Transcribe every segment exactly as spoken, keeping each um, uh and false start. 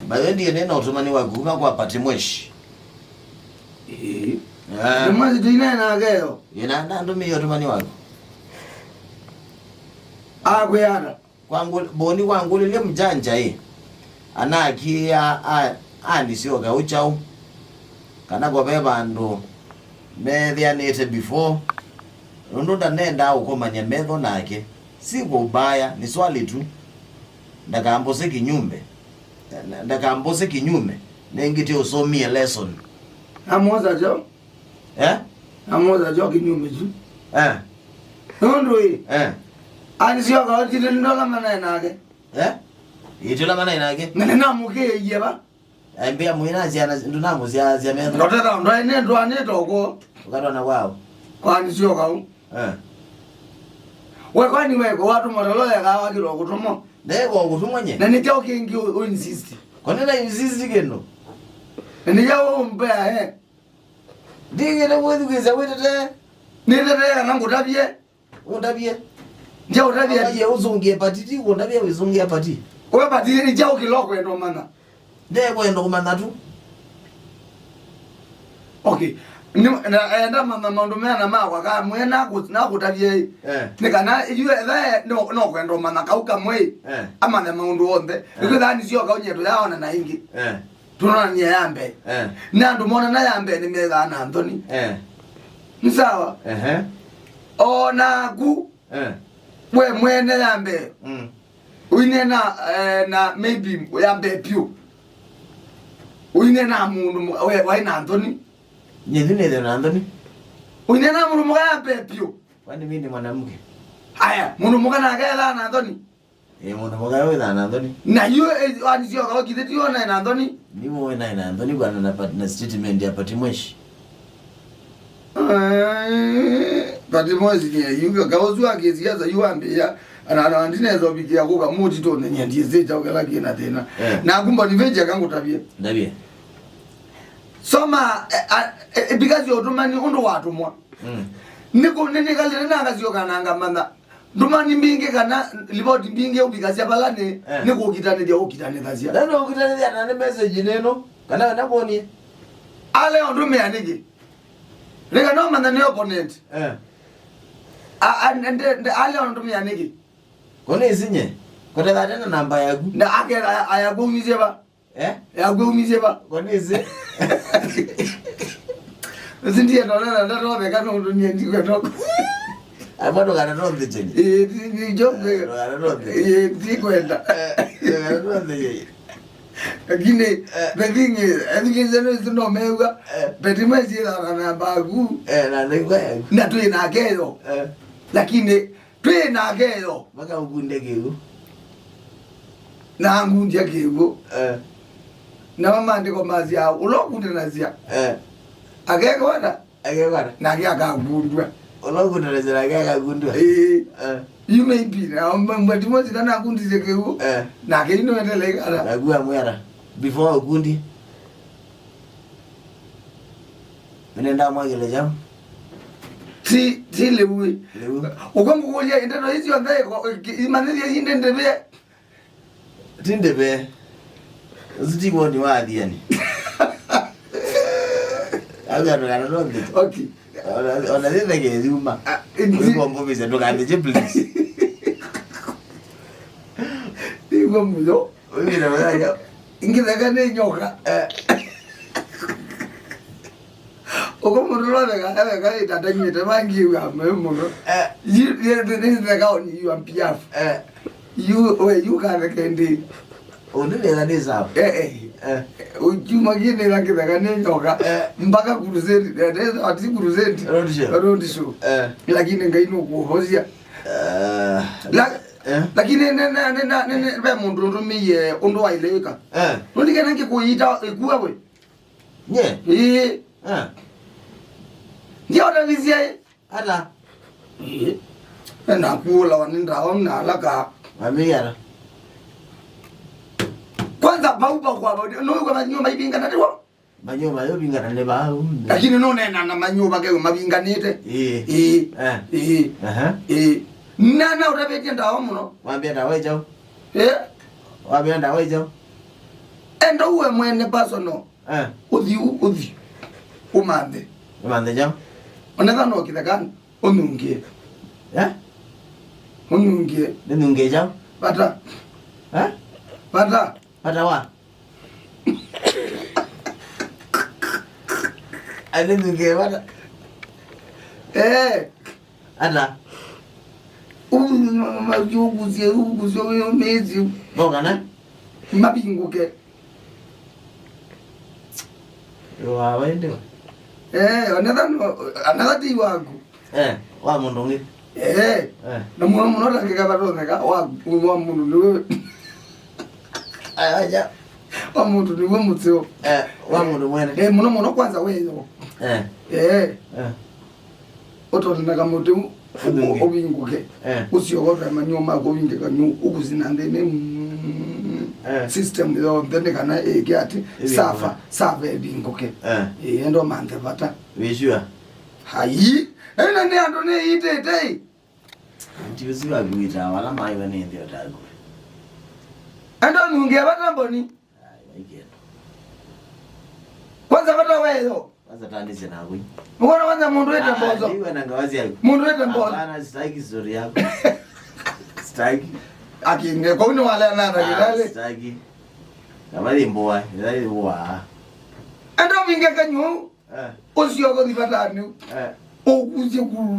By the way, ndiye nena ũtũmani waku kuma kwa Pati Mweshi. Ĩĩ. Eh. Nĩ mwezi tũinena nake yo. Ĩĩ, na ndandũmĩie ũtũmani waku. Akwĩata. Kwangũ- Boni kwangũlĩlye mjanja ĩ, anakĩĩa a- andisyoka ũkyaũ, kana ko ve vandũ meethĩanĩte before, nũndũ ndanendaa ũkomany'a metho nake. Si kwa ubaya, ni swali tu. Ndakambũse kinyume. Ndakambũse kinyume. Nengĩte ũsomie lesson. Namwosa kyo. Eh? Namwosa kyo kinyume kyu. Eh. Nũndũ ĩ. Eh. Ani syoka otile ndola manae nake. Eh? Itula manae nake. Na namũkĩie va. Ambia mwina ciana ndunamũsiasya metho. Ndotera ndwaine ndwanĩte ũko. Ũkatwana kwao. Kwani syoka u. Eh. We kwani weko watu motolo ya gawa kilo kutomo. Ndego kutumwa nye. Na nikyo kingi u insist. Kwani na insist kino. Na nikyo umbea eh. Ndĩgĩte kwĩthukĩĩsya wĩtete. Nĩtetee kana ngũtavye. Ũndavye. Nja ũtavye ati. Aye ũsũngĩe pati, ti kũndavya wĩsũngĩa pati. We pati nĩ kyaũ kĩla ũkwenda ũmanya? Ndekwenda kũmanya tu. Okay. Nĩ, na, enda manya maũndũ mea na makwa ka mwena nakũtavye ĩ. Eh. Nĩ kana yu etha no, no kwenda ũmanya kau kamwe ĩ. Eh. Amanya maũndũ onthe. Eh. Nĩkwĩthaa nĩsyoka ũnyeto yaona na ĩngĩ. Eh. Tũnonanie ya mbee. Eh. Na andũ monana ya mbee nĩmethaa na nthoni. Eh. Nĩ sawa? Ehe. O naku, eh, we mwene ya mbee. Mm. Ũine na, eh, na maybe ya mbee piũ. Ũine na mũndũ mũ- we- waĩ na nthoni. Nyĩthi nĩthe na nthoni. Ũine na mũndũ mũka ya mbee piũ. Kwani mimi ni mwanamke? Aya, mũndũ mũka nake ethaa na nthoni. Ĩ, mũndũ mũka wĩthaa na nthoni. Na yu, eh, ani syoka ũkithĩti ona na nthoni. Nĩmo wĩ naĩ na nthoni kwana na pat- na statement ya Pati Mweshi. Eh, Pati Mweshi ni yu ka- kaũsu akĩsiasa yu ambĩa ana ana ndineza ũbikia kũka mũti tũnenya ndiĩsĩ kyaũ kĩla kĩna thĩna. Eh. Na kumba ni venja kangũtavie. Ndavie. Soma eh, ah, eh, because ũtũmani ũndũ watũmwa. Mm. Nĩkũ nĩnĩkalĩte na ngasyoka na ngamanya. Ndũmani mbingĩ kana livoti mbingĩ ũvikasya vala nĩ, eh, nĩ kũkitanĩthya ũkitanĩthasya. Na nĩ ũkitanĩthya na nĩ message nĩno, kana wenda kwonie? Ale ũndũmĩa nĩkĩ? Rĩka no manya nĩ opponent. Eh. A- a- nde- nde- ale ũndũmĩa nĩkĩ? Kũnĩ isinye. Kũtethate na namba yaku. Na ake aya- ayakumisye va? Eh? Yaku umisye va? Kwa nisi? Ndio ndio ndio ndio veka no ndio ndio ndio. Ai bado kana no ndichenye. Eh, ndio ndio. Kana no ndichenye. Eh, ndio kwenda. Kana no ndichenye. Lakini the thing is, I think is no no mewa. But mwezi la na bagu. Eh, na ndio. Na tu ina keyo. Eh. Lakini Twĩ nake yo. Makaũkundya kĩw'ũ. Na angundya kĩw'ũ. Eh. Namo maandĩko masya, ũla ũkundanasya. Eh. Akekwa ata? Akekwa ata? Nake akakundwa. Ũla ũkundanasya nake akakundwa. Ĩĩ. Eh. You may be. Na mbatimo sina nakundisye kĩw'ũ. Eh. Nake ino endelea ikala. Nakuwa mwera. Before ũkundi. Nĩnenda mwakĩle kyaũ? Ti, ti lĩu ĩ. Lĩu. Ũkw'a ngũkũlya, ndeto ii syonthe, imanyĩthya ii ndĩndĩvĩe. Ti ndĩvĩe. Ũsu ti woni wa athiani. Au andũ kana no ndĩto. Okay. Ona, ona thĩtheke yuma. Ah, wĩkwa ngũvĩsya ndũkambĩkye, please. Nĩw'a mũyo. Wĩw'ĩra wĩayo. Ngĩtheka nĩ nyoka. Eh. Ũko mũndũ ũratheka, etheka ĩtatanyĩte, vangiw'a me mũno. Eh. Yu, yu, nĩ theka on your behalf. Eh. Yu, we, yu katheke ndi. Ũndũ nĩtha nĩ sawa. Eh, eh. Eh. Ũkiuma kĩnĩtha kĩtheka nĩ nyoka. Eh. Mpaka crusade, eh, eh, ati crusade. Road show. Road show. Eh. Lakini Ngai nũkũhosia. Eh. La- Eh? Lakini ne- ne- ne- ne- ne- ne- ve mũndũ ũtũmĩie ũndũ waĩle wĩka. Eh. Nũndikene ngĩkũita ĩkua we. Nye? Ĩĩ. Eh. Ndiaũtavisye. Ata? Ĩĩ. Nakuũlawa nĩ ndawa na alaka. Wamĩata? Kwanza paupa kwa nũĩkwa manyua maivingana tiwo. Manyũva mayũvingana nĩ vaa ũmbe. Lakini nũneena na manyũva keũ mavinganĩte. Ĩĩ. Ĩĩ. Eh. Ĩĩ. Aha. Ĩĩ. Na na ũtavĩtye ndawa mũno. Wambĩa ndawa ĩ kyaũ? Eh? Wambĩa ndawa ĩ kyaũ? Enda uwe mwene personal. Eh. Uthi u-, uthi. Umanthe. Umanthe kyaũ? Onetha no kĩthekanĩ. Ũnungie. Eh? Ũnungie. Nĩnungie kyaũ? Vata. Eh? Vata. Vata wa? Ai, nĩnungie vata. Eh. Ata? Ũgusie, ũgusie, ũgusie, ũgusie. No kana? Mavingũke. Wa waende. Eh, another no, another day waku. Eh, wa mũndũ ũngĩ. Eh. Eh. Na mũno mũno tangĩka vatonyeka wa, wa mũndũ nĩwe. Aya, aja. Wa mũndũ nĩwe mũteo. Eh, wa mũndũ mwene. Eh, mũno mũno kwanza weyo. Eh. Eh. Eh. Ũtole na kamũtĩ u-, ũvingũke. Eh. Ũcio wothe manyuo maku ũvingĩka nyu, ũkũsina nthĩnĩ, mm, eh, system yonthe nĩ kana ĩke ati, ĩvingũke. Sava, sava ĩvingũke. Eh. Ĩĩ, enda ũmanthe vata. Wĩ sure? Hai. Ena nĩ andũ nĩ itĩtei. Nti ũcio wakuita wala maiwe nĩ nthĩ otaku. Enda ũnungie vata mboni. Ai, vai kĩndũ. Kwanza vata weyo. Kwanza tandĩsye naku. Mũkona kwanza mũndũ wĩte mbozo. Ndiwe na ngawazi yako. Mũndũ wĩte mbozo. Hapana, sitaki story yako. Sitaki. Akinge, kwa uni wale anana kidale. Sitaki. Kama ni mboa, ni mboa. Enda ũvinge kanyũ. Eh. Ũcio ũkũthi vatanĩ. Eh. Ũkusye ku.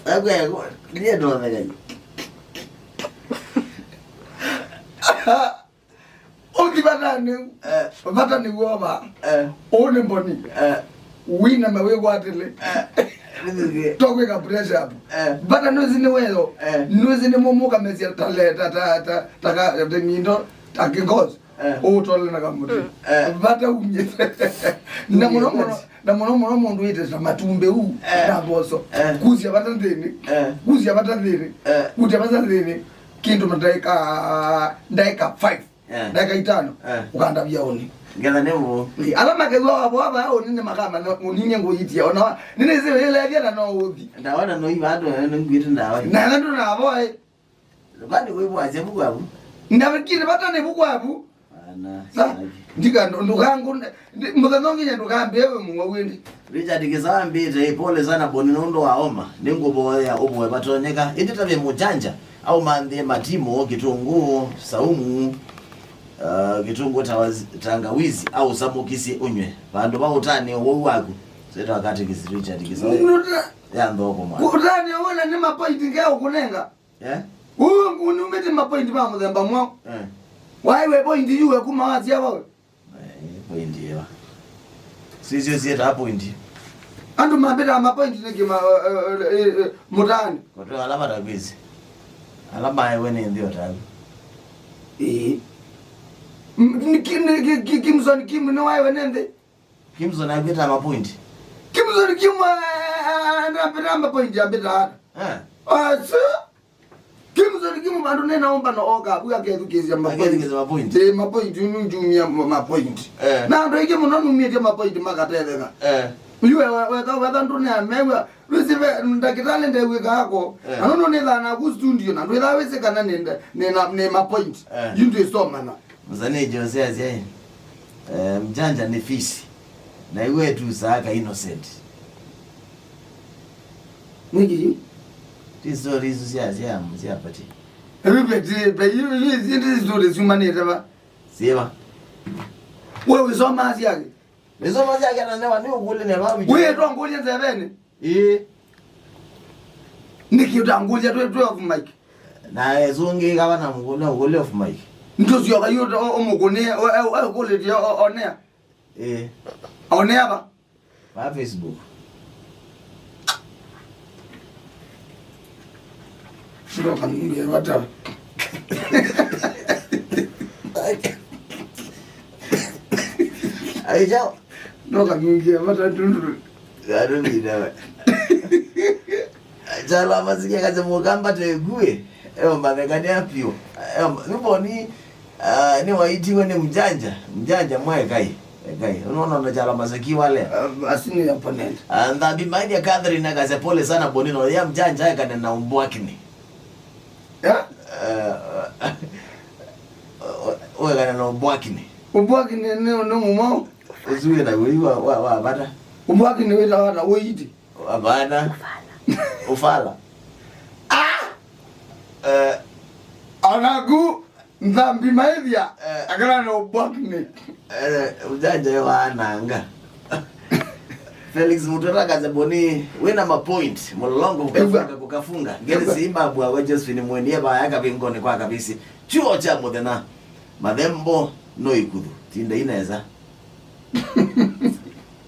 Agwe, ndiye ndo thagani. Ũthi vatanĩ. Eh. Vata nĩw'o va. Eh. Ũũ nĩ mboni. Eh. Wĩname wĩkwatĩle. Eh. Nĩthĩthie. Tokwĩka pressure up. Eh. Vata nũsi nĩ weyo. Eh. Nũsi nĩ mũmũkamesya ta le-, ta, ta, ta, ta ka, ta ng'indo, ta kĩngozi. Eh. Ũũtole na kamũtĩ. Eh. Vata umye. Na mũno mũno, na mũno mũno mũndũ wĩte ta matumbĩ u, eh, na mboso. Eh. Kusya vata nthĩnĩ. Eh. Kusya vata nthĩnĩ. Eh. Kusya vata nthĩnĩ. Kĩndũ na ndaĩka, ndaĩka five. Eh. Ndaĩka itano. Eh. Ũkandavya ũni. Ngetha nĩ mũũ. Ĩ, ala makew'a wavoa vaa ũni nĩ makama no, ũninye ngũitia. Ona wa, nĩnĩsĩ wĩlethya na no ũthi. Ndawa na no iva andũ, eh, nĩngwĩte ndawa. Na ala ndũ na avoa, eh. Kwani wĩvwasya vuku avu? Ndavĩkile vata nĩ vuku avu. Ana, na, sitaki. Ndika, ndũ-, ndũkangu-, ndi-, mũthenya ũngĩ nye ndũkambĩe wĩ mũwau ĩndĩ. Richard Kĩsaa ambĩte, "Pole sana Boni nũndũ wa homa. Nĩngũvoya ũvoe vatonyeka. Ĩndĩ tavye mũjanja, aumanthĩe matimu, kĩtũngũũ, saumu, uh, kĩtũngũũ tawazi-, tangawizi, ausamũkisye ũnyw'e. Vandũ va ũtanĩa ũwau waku." Setwa Katekisi Richard Kĩsaa. Nũta-, ya nthoko mwana. Kũtanĩa wĩna nĩ mapointi ngeũkũnenga. Eh? Ũũ ngũnumĩte mapointi ma mũthemba mwaũ? Eh. Waĩ we pointi yu we kuma wasya vawe? Eh, pointi ĩva. Sisyo sietawa pointi. Andũ mambĩtaa mapointi nĩkĩ ma, eh, eh, eh, eh, mũtaani? Kũtwe ala matakwĩsĩ. Ala maewe nĩ nthĩ otaku. Ĩĩ. M-, nĩ ki-, nĩ ki-, ki-, Kimson Kim nĩwaewe nĩ nthĩ? Kimson ambĩtaa mapointi. Kimson Kim, eh, eh, eh, ambĩtaa mapointi, ambĩtaa ata? Eh. Asu. Kimson Kim vandũ nena ũmbano oka, vu akethukĩĩsya mapointi. Akethukĩĩsya mapointi. Ĩĩ, mapointi, unu njumia ma-, mapointi. Eh. Na andũ aingĩ mũno numĩtye mapointi makatetheka. Eh. Yu we, we, weka, weka ndũneamew'a, rwĩsĩ ve, ndakĩtalĩ ndew'ĩkaa ko. Eh. Na nũndũ nĩthaa naku studio, na ndwĩthaa wĩsĩ kana nĩ nda-, nĩ na, nĩ mapointi. Eh. Yu ndwĩsomana. Msanii Jose asya, eh, mjanja ni fisi. Na iwe tu saaka innocent. Nĩkĩ yu? Ti story isu sya, sya, sya pati. Everybody, but you, you, you, this story siumanĩte va? Siva. We wĩsoma syake? Nĩsoma syake na newa nĩ ũkũlĩ ne va. Wĩtwa ngũlya nzeveni? Ĩĩ. Nĩkĩ ũtangũlya twĩ, twĩ off mic? Na esũngĩĩka va na mũkũlĩ, ũkũlĩ off mic. Ndũsyoka yu ũmũkũnĩe, ũkũlĩtye onea? Ĩĩ. Onea va? Va Facebook. Ndoka nungie vata. Ai, chao. Ndoka nungie vata ndundu. Ngarumina we. Chala masikia kaza mukamba te gue. Eo mathekania pio. Eo, nuboni, ah, nĩ waitiwe nĩ mjanja. Mjanja mwa ekai. Ekai. Unaona ndo chala masaki wale. Ah, asini ya opponent. And that be mind ya Catherine akaze pole sana Bonino. Ya mjanja akane na umbwakini. Yeah? Eh, Ũekana na ũmbwakini. Ũmbwakini nĩ ũndũ mũmwe. Ũsu wĩ na wĩi wa, wa, wa vata. Ũmbwakini wĩtawa ata ũiti? Hapana. Ũfala. Ah! Eh, Anaku nthambi maĩthya Eh. akana na ũmbwakini. eh, ujanja yo wananga. Felix Mutweta Kazeboni, wĩna mapoint, Mlolongo kukafunga, kukafunga. Ngeri Zimbabwe wa Josephine Mweni, eba ya kavingoni kwa kabisi. Chuo cha Muthena. Mathembo no ikuthu. Tinda ineza.